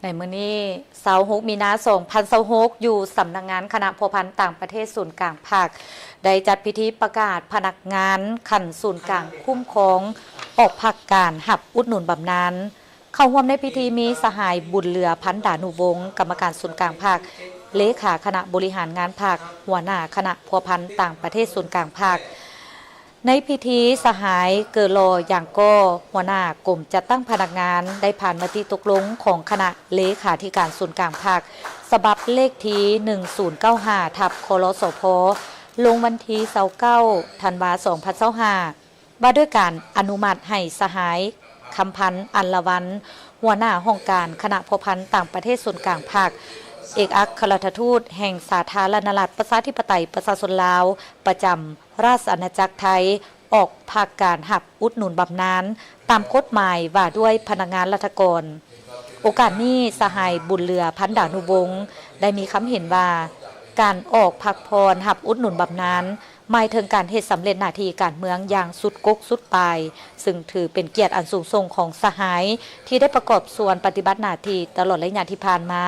ໃນມື້ນີ້ ຊາວຫົກ ມີນາ ສອງພັນຊາວຫົກ ຢູ່ສຳນັກງານຄະນະພົວພັນຕ່າງປະເທດສູນກາງພັກ ໄດ້ຈັດພິທີປະກາດພະນັກງານຂັ້ນສູນກາງຄຸ້ມຄອງອອກພັກການຮັບອຸດໜູນບຳນານ. ເຂົ້າຮ່ວມໃນພິທີມີສະຫາຍ ບຸນເຫຼືອ ພັນດານຸວົງ ກຳມະການສູນກາງພັກ, ເລຂາຄະນະບໍລິຫານງານພັກ, ຫົວໜ້າຄະນະພົວພັນຕ່າງປະເທດສູນກາງພັກ. ໃນພິທີ ສະຫາຍ ເກີຫຼໍ່ ຢາງກໍ ຫົວໜ້າກົມຈັດຕັ້ງພະນັກງານ ໄດ້ຜ່ານມະຕິຕົກລົງຂອງຄະນະເລຂາທິການສູນກາງພັກ ສະບັບເລກທີ ໜຶ່ງສູນເກົ້າຫ້າ ທັບ ຄລສພ ລົງວັນທີ ຊາວເກົ້າ ທັນວາ ສອງພັນຊາວຫ້າ ວ່າດ້ວຍການອະນຸມັດໃຫ້ສະຫາຍ ຄຳພັນ ອັນລະວັນ ຫົວໜ້າຫ້ອງການຄະນະພົວພັນຕ່າງປະເທດສູນກາງພັກ ເອກອັກຄະລັດຖະທູດແຫ່ງສາທາລະນະລັດ ປະຊາທິປະໄຕ ປະຊາຊົນລາວ ປະຈຳ ລາຊະອານາຈັກໄທ ອອກພັກການຮັບອຸດໜູນບຳນານຕາມກົດໝາຍວ່າດ້ວຍພະນັກງານລັດຖະກອນ. ໂອກາດນີ້ ສະຫາຍ ບຸນເຫຼືອ ພັນດານຸວົງ ໄດ້ມີຄຳເຫັນວ່າ ການອອກພັກຜ່ອນຮັບອຸດໜູນບຳນານ ໝາຍເຖິງການເຮັດສຳເລັດໜ້າທີ່ການເມືອງຢ່າງສຸດກົກສຸດປາຍ, ຊຶ່ງຖືເປັນກຽດອັນສູງສົ່ງຂອງສະຫາຍ ທີ່ໄດ້ປະກອບສ່ວນປະຕິບັດໜ້າທີ່ຕະຫຼອດໄລຍະທີ່ຜ່ານມາ,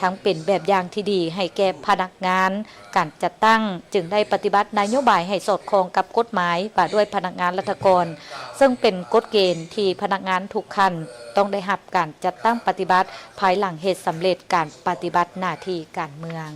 ທັງເປັນແບບຢ່າງທີ່ດີໃຫ້ແກ່ພະນັກງານ ການຈັດຕັ້ງຈຶ່ງໄດ້ປະຕິບັດນະໂຍບາຍໃຫ້ສອດຄ່ອງກັບກົດໝາຍວ່າດ້ວຍພະນັກງານລັດຖະກອນ, ເຊິ່ງເປັນກົດເກນທີ່ພະນັກງານທຸກຂັ້ນຕ້ອງໄດ້ຮັບການຈັດຕັ້ງປະຕິບັດພາຍຫຼັງເຮັດສຳເລັດການປະຕິບັດໜ້າທີ່ການເມືອງ.